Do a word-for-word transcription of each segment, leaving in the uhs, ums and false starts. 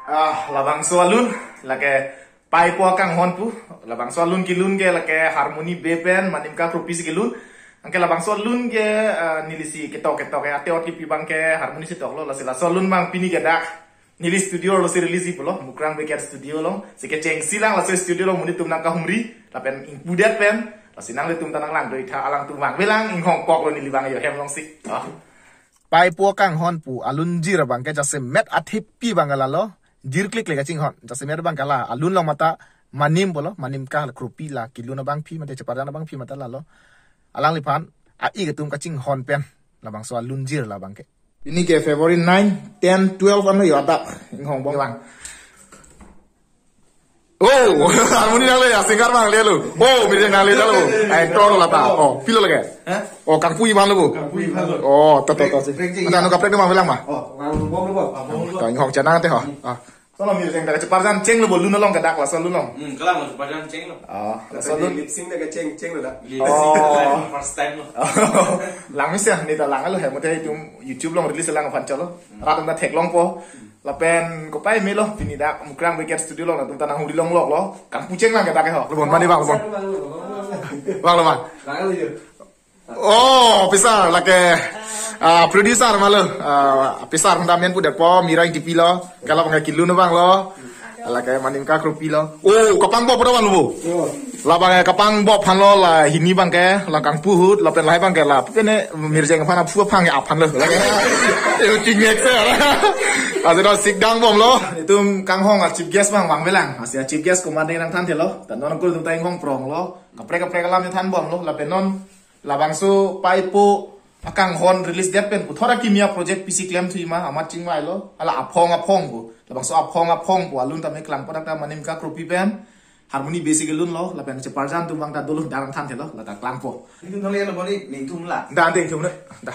Ah, labangso alun, lake Paipo Akanghon pu, labangso alun kelun ke lake Harmony Bey pen Manimka Kropi si kelun. Anke labangso alun ke, ah, neli si ketok ketok ke ate ot kipi abang ke Harmony si toklo, lasi laso alun abang pini ke dak neli studio lo si release pulo, Mukrang Bey Cat Studio lo. Si kechengsi lang laso studio lo monit atum nangkahumri, lapen ingpudet pen, lasi nanglitum ta nanglang do-itha, alangtum vangvelang, inghongpok lo neli abang yo hem along si. Ah. Paipo Akanghon pu alunjir abang ke jasemet athepi abang ke lalo. Jirklik le kachinghon. Jasemet abang ke la alun along mate Manim pulo, Manimka Kropi la kelun abangpi mate cheparjan abangpi mate lalo. Alangliphan a-ik atum kachinghon pen labangso alunjir labang ke. Pini ke February nine, ten, twelve ano yo adak inghongbong abang. Oh, Harmony nangle ya, singer nangle lo. Oh, Mirjeng nangle lo. Actor lo lata. Oh, pilo lake. Hah? Oh, kangpu iman lo bu. Kangpu iman lo. Oh, to to to si. Break, break. Ada anu kaprek ni mang bilang ma. Oh, mang bom lo bu. Ah, bom lo bu. To inghong channel te ho. Ah. Solo Mirjeng dak cheparjan cheng lo bu, lun along ke dak laso alun along. Hmm, kalang lo cheparjan cheng lo. Ah, laso alun. Lip sync dak cheng cheng lo dak. Lip sync. Oh. First time lo. Lang misi ya, ni ta lang lo, hem mate itum YouTube along release lang aphan cholo. Hmm. Rat atum ta theklongpo. Lapen kopai melo pini dak Mukrang Bey Cat Studio lo, nangtum ta nanghumri longlok lo. Kangpu cheng lang ke dak ke ho. Lo bon mani bang, lo bon. Bang lo bang. Oh, pisar lake, ah, producer ma lo. Ah, pisar amen pudet po, Mira Ingtipi lo. Ke labang ke kelun abang lo. Lake Manimka Kropi lo. Oh, kapangbop pu abang lo bu. Labang ke kapangbop aphan lo, la hini abang ke, la kangpu ahut, lapen lahai abang ke la. Pene Mirjeng aphan aphu aphan ke aphan lo. Lake. Yo chingnek se. Ajo do sikdang bom lo. Itum kanghong a-chief guest abang vangvelang. Lasi a-chief guest komat nangthan thelo. Ta non kul itum ta inghong prong lo. Kaprek kaprek alam than bom lo. Lapen non labangso Paipo Akanghon release det pen puthot akimi a-project pisi klemthu ma, amat chingvai lo. Hala aphong aphong pu. Labangso aphong aphong pu alun tame klangpo dak ta Manimka Kropi pen Harmony Bey si kelun lo, lapen cheparjan atum abang ta dolo, dak nangthan thelo, la ta klangpo. Ningtum thang le lo boni, ningtum la. Da, ningtum le. Da.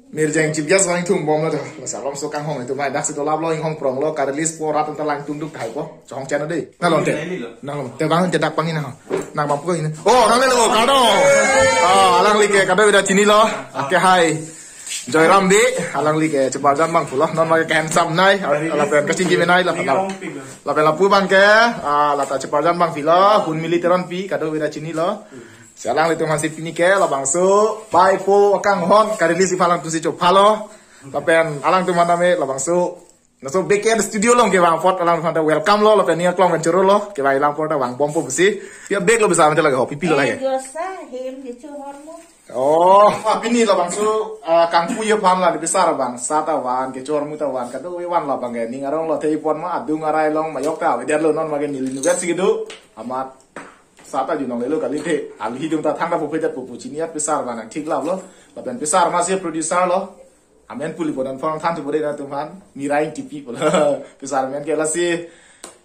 Mirjeng chief guest abang ingthum bom lo ta. Lasi labangso kanghon itum mai dak si dolap lo, inghong prong lo, ka-release po, rat atum ta langtungduk tahai po. Chonghong channel dei. Nalom te. Nalom te. Nalom te bang, te dak pangin ho. Nang mampu ini. Oh, nangle lo, kado. Oh, alangli ke kado ida chinilo. Ake hai. Joyram Bey, alangli ke cheparjan abang pulo. Non ma ke handsome nai. Lapen kachingki menai la. Lapen lapu abang ke, ah, lata cheparjan abang pilo. Hunmili Teronpi, kado ida chinilo. Si alanglitum aphansi pini ke labangso Paipo Akanghon ka-release iphan alangtum si chophalo. Lapen alangtum aphan tame labangso, laso Bey Cat Studio along kevang apot alangtum aphan ta welcome lo, lapen ning aklong pen choro lo, kevang ilang apot ta vangbompo pusi. Ya bag lo bisa mate lake ho, pipi lo lake. Eh, dosa, hem, kecho hormu. Oh, pini labangso, ah, kangpu aphan la, pisar abang, sa ta van, kecho hormu ta van, kado van labang ke, ning arong lo the ipon ma, adung arai along ma yok ta, avedet lo non ma ke neli nuvet si kedo, amat. Sa ta junong lelo kali the. Alhi atum ta thangta pupe jat pupu chini at pisar abang nangthik lap lo. Lapen pisar masi producer lo. Amen puli podan phone than tu bode na tum aphan. Mira Ingtipi pulo. Pisar amen ke lasi.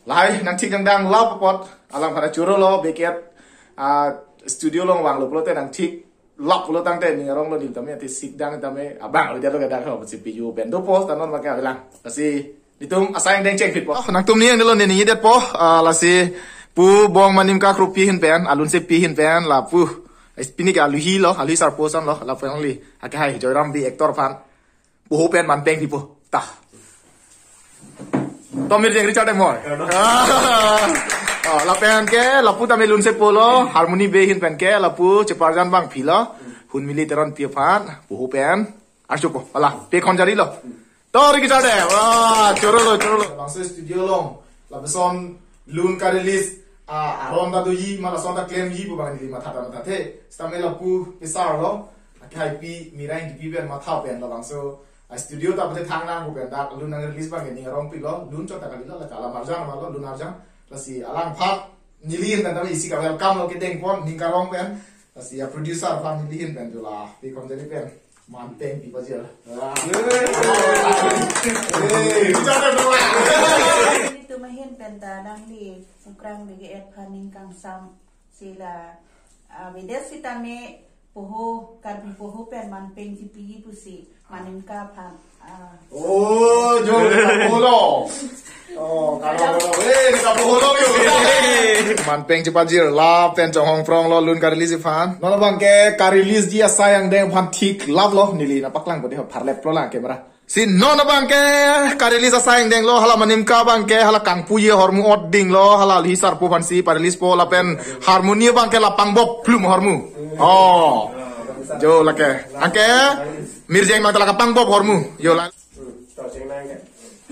Lahai nangthik nangdang lap apot. Alangphan ta choro lo Bey Cat. Ah, studio along vanglo pulote nangthik lap pulo tangte ning arong lo ning tame ati sikdang tame abang lo jalo ke dak ho si piyu pen dopo ta non ma ke avelang. Lasi netum asai angdeng chengphit po. Oh, nangtum ni angdeng lo ni ni det po. Ah, lasi pu bong Manimka Kropi ahin pen, alun sepi ahin pen, lapu. Ais pini ke aluhi lo, aluhi sarpo ason lo, lapu alangli. Ake hai Joyram Bey actor aphan. Pu ho pen manpeng pipo. Ta. Tomir jeng Richard Emor. Ah. Oh, lapen ke, lapu tame lun sepo lo, Harmony Bey ahin pen ke, lapu cheparjan abang pilo, Hunmili Teronpi aphan, pu ho pen. Arjupo, ala, pe khon jari lo. Tori kita de, wah, choro lo, choro lo. Labangso studio along, lapuson lun ka-release, ah, aron ta doji, ma lason ta klemji pu abang neli matha ta mathathe. Sitame lapu pisar lo, ake hai pi Mira Ingtipi pen matha pen labangso, ah, studio ta pete thang nang pu pen dak lun nang-release abang ke ning arong pilo, lun chot ta kali lo, la kala marjan ma lo, lun arjan, lasi alangphan, neli ahin pen tame isi ka welcome lo kedeng pon, ning karong pen, lasi a-producer aphan neli ahin pen tu la, pe khon jari pen. Manpeng pipa jil. Ah. Hey, bicara dulu lah. Netum ahin pen ta nangli Mukrang Bey Cat aphan ning kangsam si la, ah, avedet sitame pu ho, Karbi pu ho pen manpeng chipiji pusi Manimka aphan. Ah. Oh, jo, kita pulo. Oh, kalau, eh, kita pulo yuk. Manpeng chepajir lapen chonghong prong lo lun ka-release aphan. Non abang ke ka-release ji asai angdeng aphan thik lap lo neli nangpaklang pute ho pharlep lo lang camera. Si non abangke ka-release asai ingdeng lo, hala Manimka abangke hala kangpuji ahormu ot ding lo, hala Alhi Sarpo aphansi pa-release po, lapen harmony abangke la Pangbop Plum ahormu. Oh. Jo lake. Anke mirjeng mang ta la Pangbop ahormu. Jo la.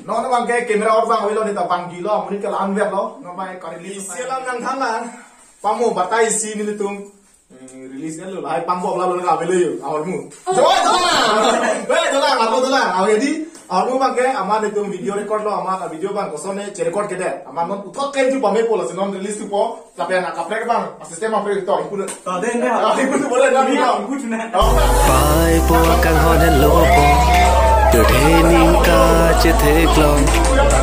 Non abangke camera ot abang avelo, neta bangji lo, amonit ke la-an ver lo. Non abangke ka-release isi alam nangthan na. Pamo batai si nelitum. Eh, release kan lo, lahai Pangbop la lo ka avelo jo, ahormu. Jo, jo la. Eh, jo la, jo la. Aho di, ahormu abangke amat nelitum video record lo, amat video abang kosonne che-record kedet. Amat non puthot klem thu pamepo, lasi non release thupo. Lapen akaprek abang, system abang to, ipu. To, den, den. Ah, ipu tu boleh na, ipu tu na. Oh. Pai po kanghon henlo po. Dothe ning kachetheklong.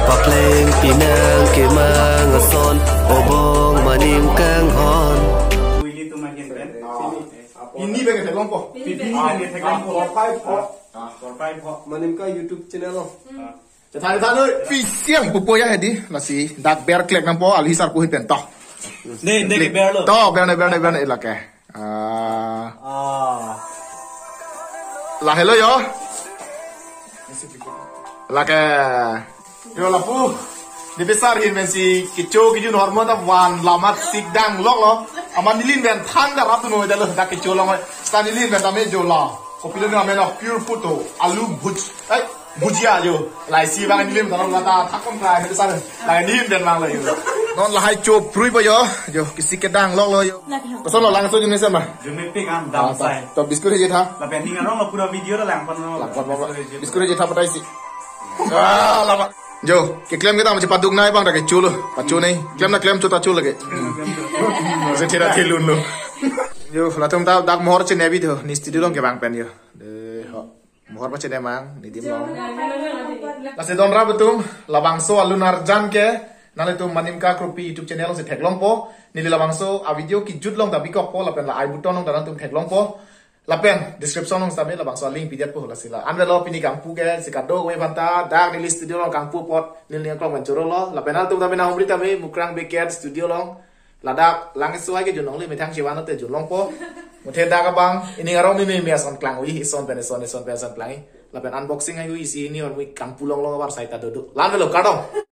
Papleng pinang kemang ason. Obong manim kanghon. Pini abang theklong po. Pini abang theklong po. Por five po. Por five po. Manimka YouTube channel lo. Chethan than noi. Pisiang pupo ya hedi. Lasi dak ber klek nangpo, Alhi Sarpo ahin pen to. Ne, ne, ber lo. To, ber ne, ber ne, ber ne, lake. Ah. Ah. Lahelo jo. Lake. Jo lapu. Nepisar ahin pensi kecho kejun ahormu ta van lamat sikdang lok lo. Amat neli ahin pen thang da rap tu noi da lo, dak kecho long. Seta neli ahin pen tame jo la. Kopilo ne amen a pure photo. Alu bhuj. Eh, bhujia jo. Lahai si abang neli ahin pen tame la ta thak kom krai nepisar. Lahai neli ahin pen mang lo jo. Non lahai cho prui po jo. Jo, kisi kedang lok lo jo. Koson lo, langso jun mesen ma? Jun mepik an, dam sai. To biscuit heji tha. Lapen ning arong lo pura video lo langpon lo. Langpon lo. Biscuit heji tha patai si. Ah, lama. Jo, keklem kita masih paduk nai abang, dak kecho lo. Pacho nai. Klem na klem, cho ta cho lagi. Masih tidak telun lo. Jo, latum ta dak mohor chene abidi ho. Ne studio along kevang pen jo. De ho. Mohor pachene mang, ne adim along. Lasi don rap atum, labangso alun arjan ke nanglitum Manimka Kropi YouTube channel alongsi theklong po. Neli labangso a-video kejut along ta bikok po, lapen la I button along ta nanglitum theklong po. Lapen description along tame labangso a-link pidet po, lasi la-an avelo. Pini kangpu ke si kadokave aphanta, dak neli studio along kangpu apot neli ning aklong pen choro lo. Lapen nanglitum tame nanghumri tame Mukrang Bey Cat studio along ladak lang isuai kejun longle, methang chevan te junlong po. Muthe dak abang, ining arong mimi mi ason klang ui, ison pen ison, ison pen ison klang i. Lapen unboxing ai ui, isi hini ahormu kangpu longlong abar sai ta dodo. La-an avelo, kardom.